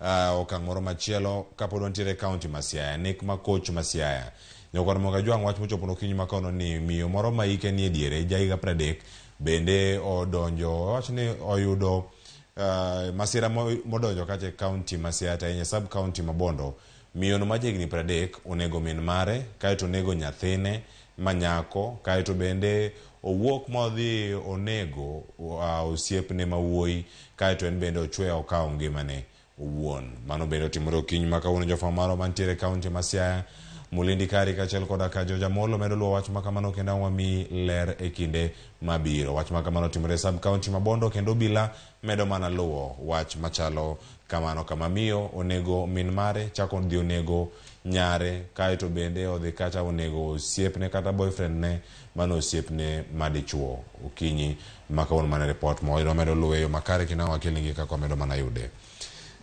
Okang' moro machielo kapod wantiere e kaunti ma Siaya, nek ma koch ma Siaya. Nyakwar Moga Jwang' wach mochopo okinyi ma kono ni miyo moro ma hike nie diere ja higa 30 bende odonjo wach ni oyudo masira modonjo kacha e kaunti ma Siaya to ahinya sub kaunti ma Bondo. Miyono ma jahigni 30 onego min mare kaeto onego nyathine ma nyako kaeto bende owuok modhi onego osiepne ma wuoyi kaeto en bende ochweyo okawo ngimane owuon. Mano bende otimore okinyi ma kawuono. Jofwambo marwa mantiere e kaunti ma Siaya, Mulindi Kari kaachiel koda ka George Amolo medo luwo wach ma kamano kendo ang' wamiyi ler e kinde mabiro. Wach ma kamano otimore e sub kaunti ma Bondo kendo obila medo mana luwo wach machalo kamano kama miyo onego min mare chako dhi onego nyare kaeto bende odhi kacha onego osiepne kata boyfriend ne mano osiepne madichuo. Okinyi ma kawuono mana report ma wamedo luwe e yo makare kendo ang' wakelnigi kaka wamedo mana yude.